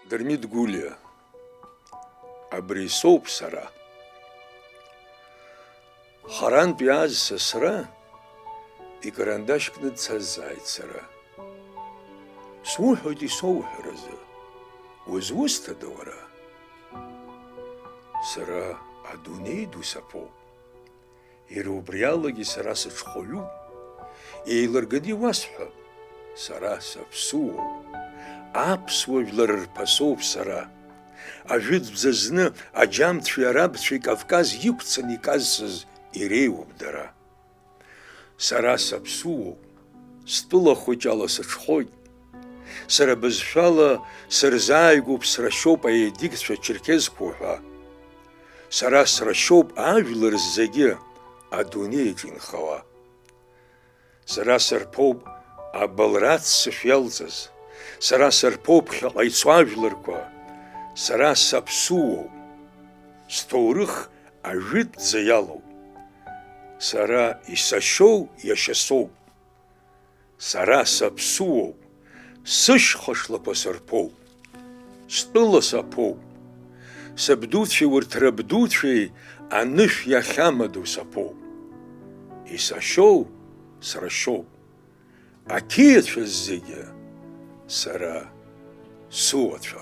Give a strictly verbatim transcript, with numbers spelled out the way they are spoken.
Дырмит Гәлиа. Абри соуп сара. Харантә иааз сасра икарандашь кны дсазҵааит сара. Суҳәоит исоуҳәаразы, узусҭада уара? Сара адунеи ду саԥоуп. Иара убри алагьы сара сыҽхәаҩуп. Еилырганы иуасҳәап, сара саԥсуоуп. Аԥсуа жәлар рԥасоуп сара. Ажәытә бзазны аџьамцәеи арабцәеи Кавказ иқәцаны иказсыз иреиуоуп дара. Сара саԥсуоуп, стәыла хәыҷ ала сыҽхәоит. Сара бызшәала сырзааигәоуп срашьоуп аедикцәа черкезқәоу ҳәа. Сара срашьоуп ажәлар зегьы адунеиаҿ инхауа. Сара сырԥоуп абылра аццышә иалҵыз, сара сырԥоуп ԥхьаҟа ицо ажәларқәа, сара саԥсуоуп, сҭоурых ажәытәӡа иалоуп. Сара исашьоу иашьа соуп. Сара саԥсуоуп, сышьха шлақәа сырԥоуп. Стәыла саԥоуп. Сабдуцәеи урҭ рабдуцәеи анышә иахьамадоу саԥоуп. Исашьоу срашьоуп. Ақьиацәа зегьы сара суацәа